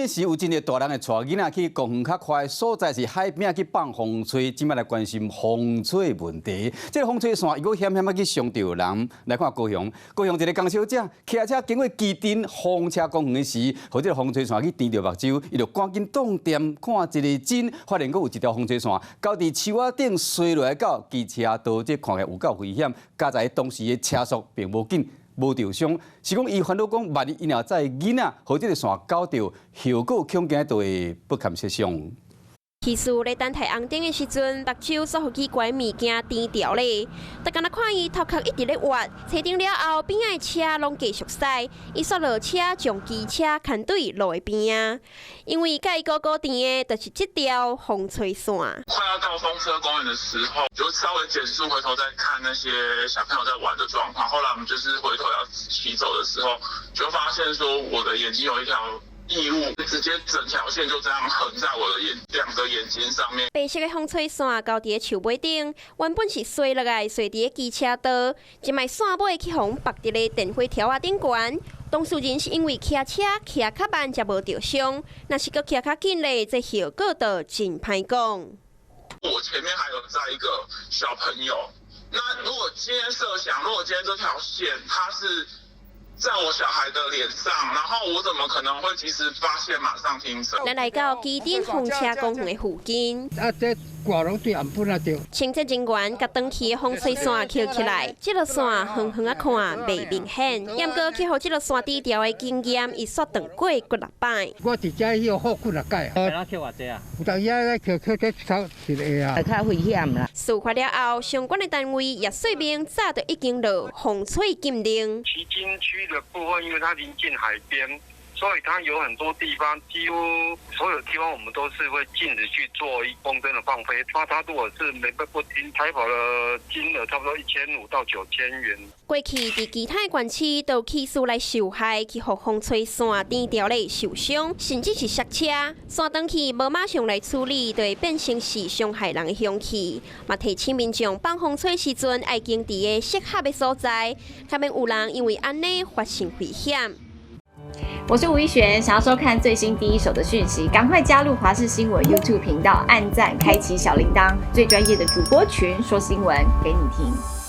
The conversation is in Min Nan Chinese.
的時有真濟大人會帶囡仔去公園較寬的所在是海邊去放風吹，這擺來關心風吹問題。這個風吹線如果險險仔去傷著人，來看高雄，高雄一个江小姐騎車經過旗津風車公園的時，予這个風吹線去甜著目睭，伊就趕緊擋店看一个真，發現閣有一條風吹線，交佇樹仔頂摔落來到機車道，這看起來有夠危險。佳哉當時的車速並無緊。無著傷，是講伊煩惱講，萬一伊若載囡仔，予這个線攪著，後果恐驚就會不堪設想。彼時咧等待紅燈的時陣，目睭煞予奇怪物件甜著咧。逐工來看伊頭殼一直咧挖，車停了後，邊仔的車攏繼續駛，伊煞落車將機車牽對路的邊仔。因為佮伊高高甜的，就是這條風吹線。快要到風車公園的時候，就稍微減速回頭再看那些小朋友在玩的狀況。後來我們就是回頭要騎走的時候，就發現說我的眼睛有一條異物，直接整條線就這樣橫在我的眼兩個眼睛上面。白色的風吹線交佇咧樹尾頂，原本是摔落來摔佇咧機車道，這擺線尾去予縛佇咧電火柱仔頂懸。當事人是因為騎車騎較慢才無著傷，若是閣騎較緊咧，這後果就真歹講。我前面還有載一個小朋友，那如果今天設想，如果今天這條線它是在我小孩的臉上，然後我怎麼可能會及時發現，馬上停車？咱來到旗津風車公園的附近。啊，這掛攏對岸本啊著。清潔人員共斷去的風吹線抾起來，這個線遠遠仔看袂明顯，毋過去予這個線甜著的經驗，伊煞斷過幾若擺。我佇遮歇好幾若擺。欲怎抾偌濟啊？有當時仔抾抾這頭一个啊。較危險啦。事發了後，相關的單位也說明早就已經落風吹禁令。旗津區的部分，因為它臨近海邊，所以它有很多地方，幾乎所有地方我們都是會禁止去做一風箏的放飛。那他如果是沒不聽，開罰的金額差不多1500到9000元。過去佇其他縣市都有起訴來受害，去予風吹線甜著咧受傷，甚至是摔車。線斷去無馬上來處理，就會變成是傷害人的兇器。嘛提醒民眾放風吹時陣，愛經佇个適合的所在，較免有人因為按呢發生危險。我是吳一璇，想要收看最新第一手的訊息，趕快加入華視新聞 YouTube 頻道，按讚，開啟小鈴鐺，最專業的主播群說新聞給你聽。